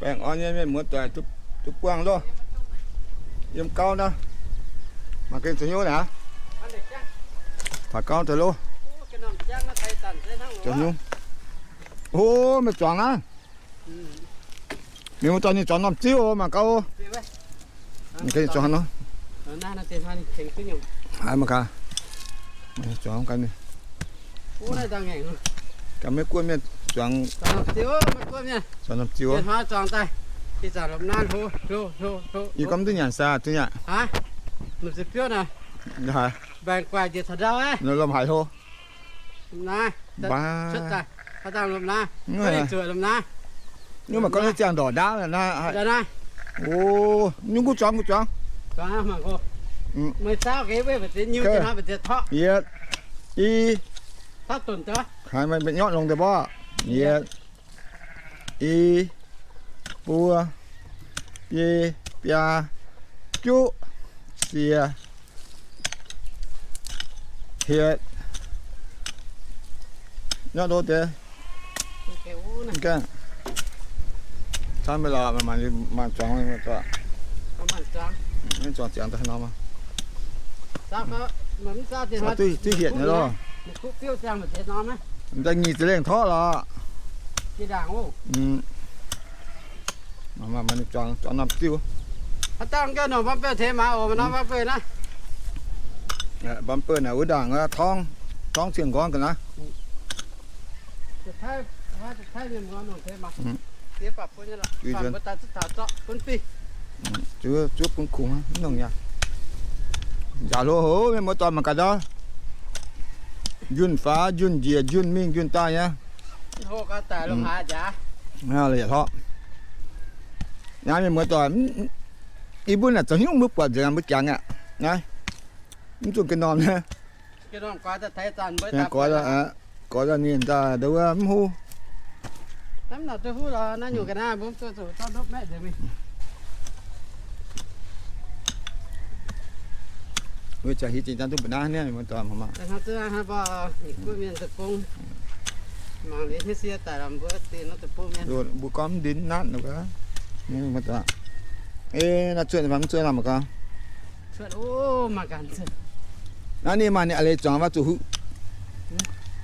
Baengh orn nyei mienh muoz doic duqv buangh loh. Yiem gauv naaiv, mangc gengh zoux hnyouv naaic. Taux gauv deix loh. Zoux hnyouv. O, meih zuangx naaiv. Mienh muoz doic, ninh zuangx norm ziuv mangc gaax. Zuangx nor. Haiz mangc gaax. Zuangx gaax mienh. Gaax maiv guoqv mienh zuangx. Zuangx norm ziuv. Ih gorngv duqv nyanc saa duqv nyanc. Lomh haic hlo. Nyungc mangc gorngv ziangh ndorqc ndaauv naaiv. O, nyungc kuv zuangx, kuv zuangx. Yietc, i, haiz meih nyorqv longx deix mborqv. Yietc, i, buo, biei, biaa, juqv, siec, hietc. Nyorqv ndo deix. Camv meih lorqc, mangc zuangx, zuangx ziangx daaih nor. Duqv hietc nyei loh. Daaih nyic ziepc lengh torqv lorqc. Zuangx norm ziuv. Mba'mbeiv naaic wuov ndaangc torngv, torngv cing nqorngv ga'naaiv. Zuov bun kungx, mv nongc yaac. Nzaaux hlo hov, mienh muoz doic mangc gaax ndau. Njunh faaux, njunh njiec, njunh mingh, njunh daaih nyei. Liuz torqv. Naaiv mienh muoz doic, yie mbuo naaic zoux hnyouv mbuo buatc nzengc, mbuo jangx aqv. Naaiv mv zuqc ga'normh nyei. Goix daaih ninh daaih ndau wuov mv huv. Wuov jaax hiv zingh daaih duqv mbu'naaiv niaa, mienh muoz doic. Mbuo gorngv mv ndin natv nor, mienh muoz doic. Ei, naaiv cuotv mv cuotv nor mangc gaax. Naaiv ninh maaih ninh a'leiz zuangx mv zuqc huv.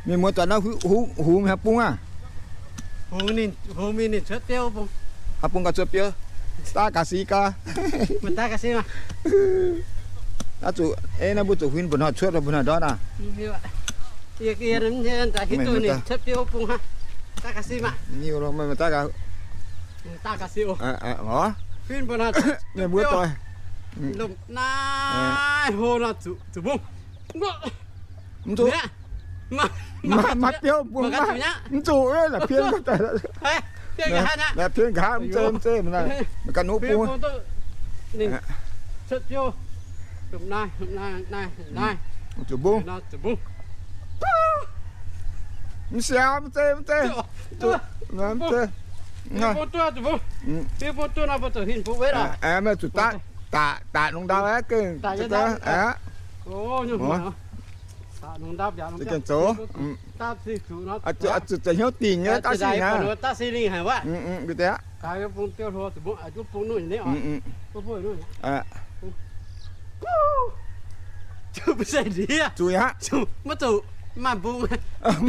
Mienh muoz doic, naaiv huv, huv, huv haaix bung aqv? Haaix bung gauh cuotv biouv? Daav gaax si gaax. Naaiv zuqc, ei, naaiv mbuo zuqc huin mbu'hnoi cuotv, mbu'hnoi ndortv aqv. Mienh muoz doic. Naaiv hlo nor zuqc, zuqc mbungv. Mv zuqc. Maaih biouv mbungh mv zuqc, la'pien, la'pien nqa'haav mv zeiz, mv zeiz, mv ganh nuqv bung. Zuqc mbungh. Mv siaaux, mv zeiz, mv zeiz. Mv zeiz. Meih zuqc daaih, daaih, daaih nungx ndau aqv, gengh, gengh zoux. Zuqc, zuqc hnyouv dingc nyei daav si naaiv. Zuqc aqv. Maiv mbungh.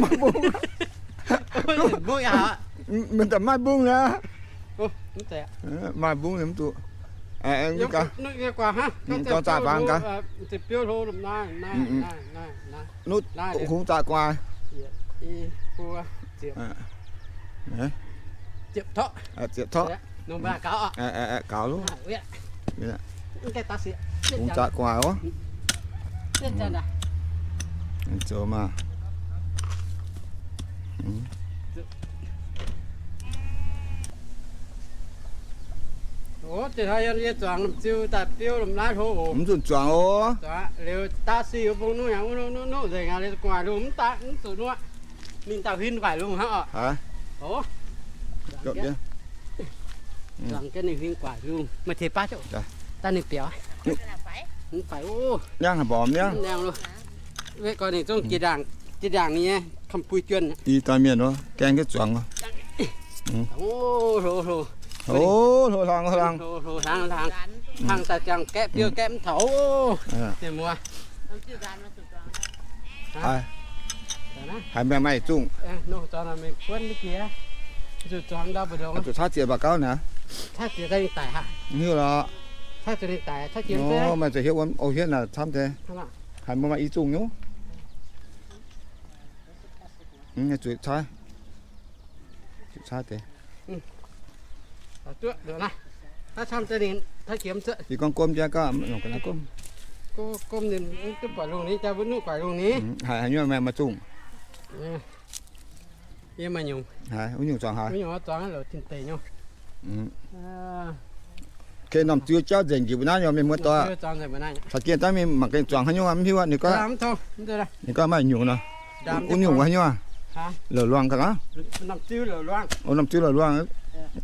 Maiv mbungh. Mienh daaih maiv mbungh aqv. Maaih mbungh mv zuqc. Dorng zaqc faang gaax. Nuqv hungx zaqc guaax. Ziepc torqv. Gaux loh. Hungx zaqc guaax oc. Zoux maah. Mv zuqc zuangx oc. Liuz daav si wuov bung nuqv yaac nuqv nuqv nzengc aqv, liuz guaax lungh mv daaih mv zuqc nuqv. Ninh dauh huin guaax lungh hnangv oc. Ninh huin guaax lungh, meih teix baav, daaih ninh biaux. Mv baac o, mv nangh mborqv mv nangh. Wetv gorx ninh zungv jiex ndaangc, jiex ndaangc ninh nyei kamx-bui juonh. I daaih mienh wuov gaeng jienv zuangx wuov. Hlo hlo. O, hlo hlang, hlo hlang. Hlo hlo hlang hlang. Hlang daaih ziangh gaeqv biouv gaeqv mv taux. Mienh muoz. Haiz maaih maaih zungh. Zuqc caqv ziex mbuo gauv naaic. Hiuv lorqc. Maaih zuqc hiuv wuov, o, hiuv naaic camv deix. Haiz mbuo maaih i zungh nyungc. Zuqc caqv, zuqc caqv deix. Yie gorngv gomv jienv gauh longc ga'naaiv gomv. Haiz haaix nyungc maaih maaih zungh. Haiz wuov nyungc zuangx haiz. Kei norm ziu jauv nzengc njiec mbuo naaiv nyei mienh muoz-doic. Caux jienv daaih mingh mangc gaax zuangx haaix nyungc mv hiuv aqv. Ninh gorngv, ninh gorngv maaih nyungc nor. Wuov nyungc haaix nyungc aqv? Louc luangh ga'naaiv. O, norm ziu louc luangh.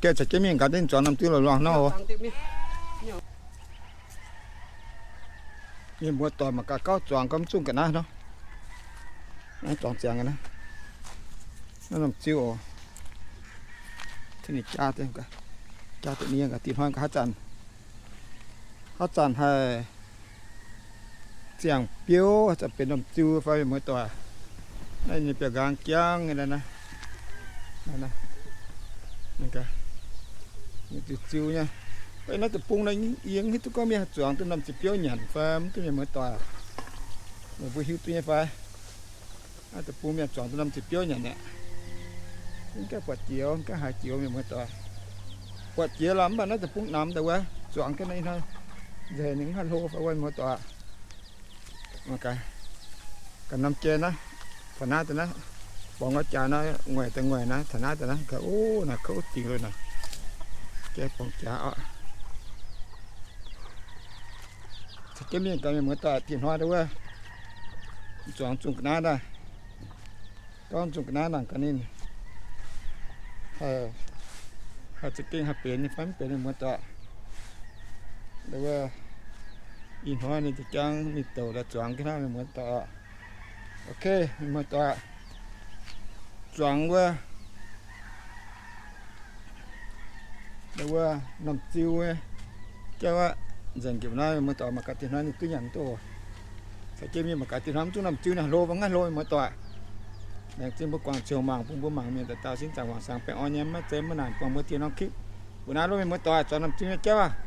Geh caux jienv mingh gaax dinh zuangx norm ziu louc luangh nor oc. Mienh muoz-doic mangc gaax gauh zuangx gormx zungh ga'naaiv nor. Naaiv zuangx ziangx ga'naaiv. Naaiv norm ziu oc. Jaa deix, jaa deix mingh gaax dinh hnoi gaax haav zanc. Haav zanc haih ziangh biouv, haav zanc benx norm ziu fai mienh muoz-doic. Naaiv nyei biauv-nqaang jangv nyei naaiv. Ziu-ziu nyei. Naaiv deic-bung naaiv yie mv hiuv duqv gorngv mienh haih zuangx duqv norm ziu biouv nyanc fai mv duqv mienh muoz-doic. Meih mbuo hiuv duqv nyei fai? Naaiv deic-bung mienh zuangx duqv norm ziu biouv nyanc aqv. Mv gaengh buatc jiex, mv gaengh haiz jiex mienh muoz-doic. Buatc jiex lorqc mv baac naaiv deic-bung namx daaih wuov zuangx jienv naaiv hnoi nzengc, ninh mv haih hlo fai wuov mienh muoz-doic. Gaax norm jai naaiv, taux naaiv daaih naaiv, borngz ga'jaax naaiv, nguaaic daaih nguaaic naaiv, taux naaiv daaih naaiv, gaax, o, naaiv kouv dingc loh naaic. Jai borngz jaax oc. Caux jienv mingh gaax mienh muoz-doic, dinh hnoi daaih wuov zuangx zungh ga'naaiv daaih. Gorngv zungh ga'naaiv nangc gaax ninh haih za'gengh haih benx nyei fai mv benx mienh muoz-doic. Wuov, ih hnoi ninh ziouc jangx mingh douc daaih zuangx jienv hnangv mienh muoz-doic. Ok, mienh muoz-doic, zuangx wuov, wuov norm ziu jauv aqv. Nzengc njiec naaiv mienh muoz-doic, mangc gaax dinh hnoi ninh duqv nyanc duqv oc. Caux jienv mingh mangc gaax dinh hnoi mv duqv norm ziu naaiv hlo fai mv haih hlo mienh muoz-doic. Laengz zingh mbuo guangc ziouc mangc bun mbuo mangc mienh dauh dauh sin zaangc wangc saangx baengh orn nyei, maiv zeiz maiv naanc buangh mbuo dinh norm clip. Mbuo naaiv lov mienh muoz-doic, zuangx norm ziu nyei jauv aqv.